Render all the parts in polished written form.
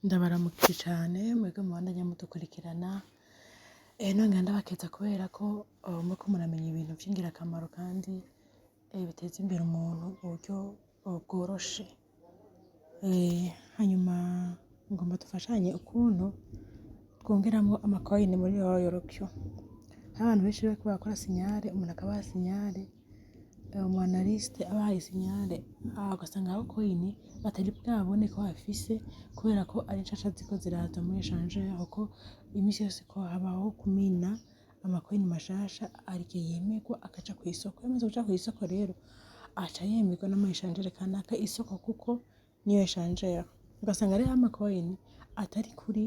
Ndabaramukije cane mwebwe mubandanya mudukurikirana, nongera ndabakeza kubera ko muriko muramenya ibintu vy'ingirakamaro kandi biteza imbere umuntu mu buryo bworoshe. Hanyuma ngomba dufashanye ukuntu twongeramwo ama coin muri Royal Q. Hariho abantu benshi bariko barakora signal, umuntu akabaha signal, umu analyste abahaye signal, ugasanga hariho coin batari bwabone ko bafise kubera ko ari nshasha ziriko ziraza muri échangeur, kuko imisi yose ko habaho kumina ama coin mashasha, hari igihe yemerwa akaja kw'isoko. Iyo amaze kuja kw'isoko rero, aca yemerwa n'ama échangeur kanaka isoko, kuko niyo échangeur. Ugasanga rero ama coin atari kuri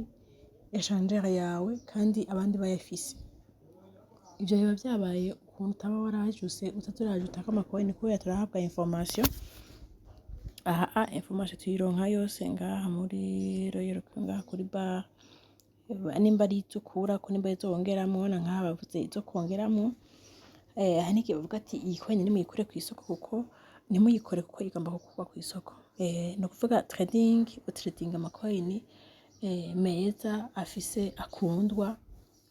échangeur yawe kandi abandi bayafise. Ivyo biba vyabaye ukuntu utaba warajuse, utaza urajutako ama coin, kubera turahabwa information. Aha information tuyironka yose ngaha muri Royal Q, ngaha kuri bar, nimba ari izo ukurako, nimba ari izo wongeramwo. Urabona nkaha bavuze izo kwongeramwo. Hari n'igihe bavuga ati: "Iyi coin nimuyikure kw'isoko", kuko ntimuyikore kuko igomba gukurwa kw'isoko. Ni ukuvuga trading, utradinga ama coin meza afise akundwa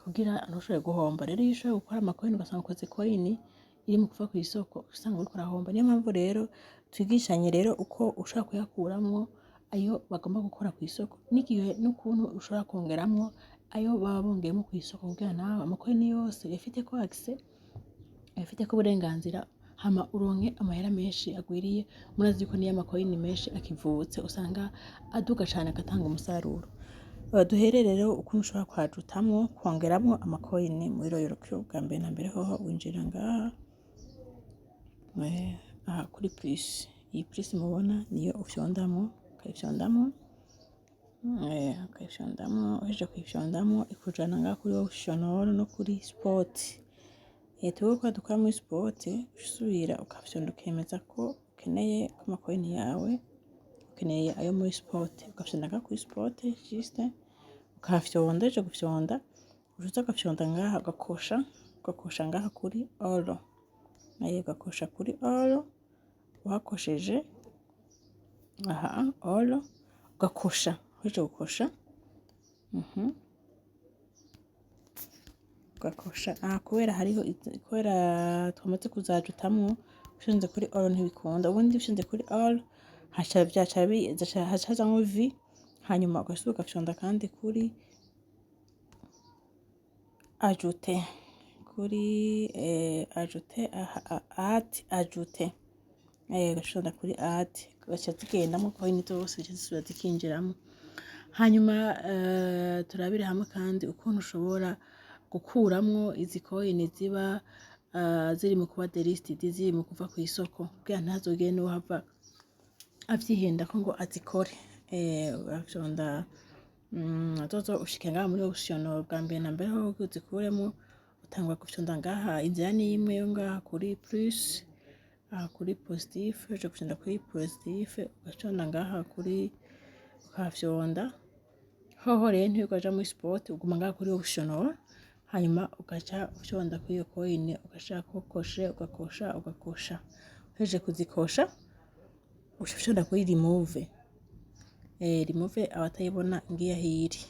kugira ntushobore guhomba. Rero iyo ushoboye gukora ama coin, ugasanga ukoze coin iri mu kuva kw'isoko, usanga uriko urahomba. Niyo mpamvu rero twigishanye rero uko ushobora kuyakuramwo ayo bagomba gukura kw'isoko, n'igihe n'ukuntu ushobora kwongeramwo ayo baba bongeyemwo kw'isoko, kugira nawe ama coin yose uyafiteko accès, uyafiteko uburenganzira, hama uronke amahera menshi agwiriye. Murazi yuko niyo ama coin menshi akivutse usanga aduga cane, agatanga umusaruro. Duhere rero ukuntu ushobora kwajutamwo, kwongeramwo ama coin muri Royal Q. Bwa mbere na mbere hoho winjira ngaha, aha kuri plus. Iyi plus mubona niyo ufyondamwo, ukayifyondamwo, ukayifyondamwo. Uhejeje kuyifyondamwo, ikujana ngaha kuri optional no kuri spot. Twebwe kubera dukora muri spot, usubira ukafyonda, ukemeza ko ukeneye ko ama coin yawe, ukeneye ayo muri spot, ugafyonda ngaha kuri spot, juste ukahafyonda. Uhejeje gufyonda, uca ugafyonda ngaha, ugakosha ngaha kuri all, ugakosha kuri all. Uhakosheje aha all, ugakosha. Uhejeje gukosha, ugakosha aha, kubera hariho, kubera twamaze kuzajutamwo, ufyonze kuri all ntibikunda. Ubundi ufyonze kuri all haca vyaca haca hazamwo v, hanyuma ugasubira ugafyonda kandi kuri ajouter, kuri ajouter aha, add, ajouter, ugafyonda kuri add, gaca zigendamwo coin zose, zica zisubira zikinjiramwo. Hanyuma turabire hamwe kandi ukuntu ushobora gukuramwo izi coin ziba ziri mu kuba delisted, ziri mu kuva kw'isoko, kugira ntihazogire n'uwohava avyihendako ngo azikore. Urafyonda, zozo ushika ngaha muri option. Bwa mbere na mbere hoho uzikuremwo, utangura gufyonda ngaha. Inzira ni imwe yo ngaha kuri plus, aha kuri positif. Uhejeje gufyonda kuri positif, ugafyonda ngaha kuri, ukahafyonda. Hoho rero ntiwirirwa muri spot, uguma ngaha kuri optional, hanyuma ugaca ufyonda kuri iyo coin, ugashirako cocher, ugakosha, ugakosha. Uhejeje kuzikosha, uca ufyonda kuri remove. Remove, abatayibona ngiyo aho iri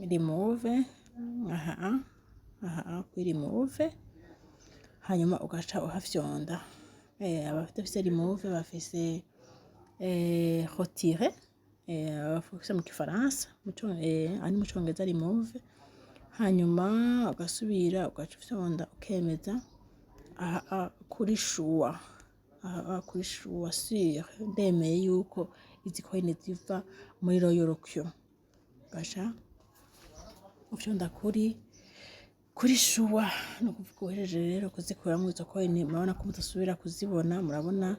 remove, aha aha kuri remove, hanyuma ugaca uhafyonda. Abadafise remove bafise retirer, abafise mu gifaransa, ari mu congereza remove. Hanyuma ugasubira ugaca ufyonda, ukemeza aha kuri choix, aha kuri choix sur ndemeye yuko izi coin ziva muri Royal Q, ugaca ufyonda kuri choix. Ni ukuvuga uhejeje rero kuzikuramwo izo coin, murabona ko mudasubira kuzibona. Murabona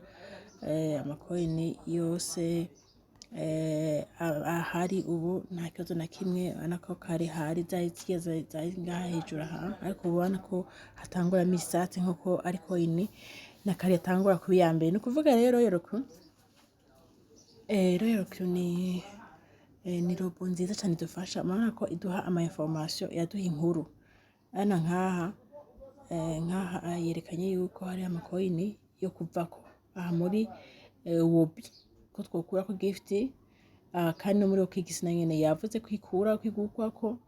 ama coin yose ahari ubu, nta kibazo na kimwe. Urabona ko kare hari zari zigeze, zari ngaha hejuru aha, ariko ubu urabona ko hatangura misatsi nkuko ari coin na kare yatangura kuba iya mbere. Ni ukuvuga rero Royal Q, Royal Q ni robot nziza cane idufasha. Murabona ko iduha ama information, iraduha inkuru. Urabona nkaha yerekanye yuko hari ama coin yo kuvako aha muri wobi, ko twokurako gift. Kandi no muri OKX na nyene yavuze ko ikura ko igurwako,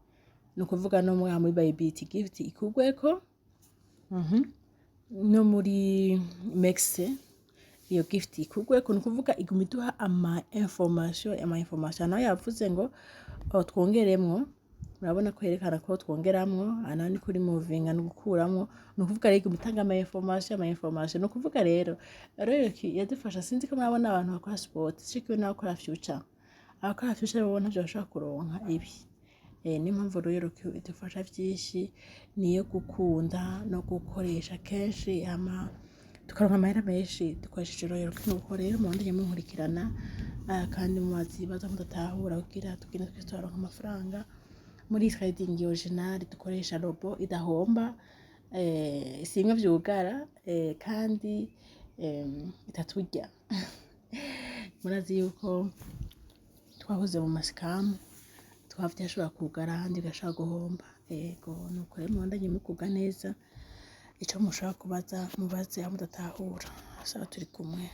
ni ukuvuga no muri Bybit gift ikugweko, no muri MEXC iyo gift ikugweko. Ni ukuvuga iguma iduha ama information, ama information. Naho yavuze ngo, oh, twongeremwo. Murabona ko yerekana ko twongeramwo, aha naho ni kuri moving, ni gukuramwo. Ni ukuvuga rero iguma itanga ama information, ama information. Ni ukuvuga rero yadufasha. Sinzi ko murabona abantu bakora spot co kimwe n'abakora future. Abakora future bo ntavyo bashobora kuronka ibi. Niyo mpamvu rero idufasha vyinshi, niyo gukunda no gukoresha kenshi, hama tukaronka amahera menshi dukoresheje Royal Q. Nuko rero mubandanye munkurikirana, kandi mubaza ibibazo mudatahura, kugira tugende twese turaronka amafaranga muri trading original dukoresha robot idahomba, si bimwe vyugara, kandi itaturya. Murazi yuko twahoze mu ma scam, vyashobora kugara, ahandi bigashobora guhomba. Ego, nuko rero mubandanye mugubwa neza. Ico mushobora kubaza, mubaze aho mudatahura. Sawa, turi kumwe.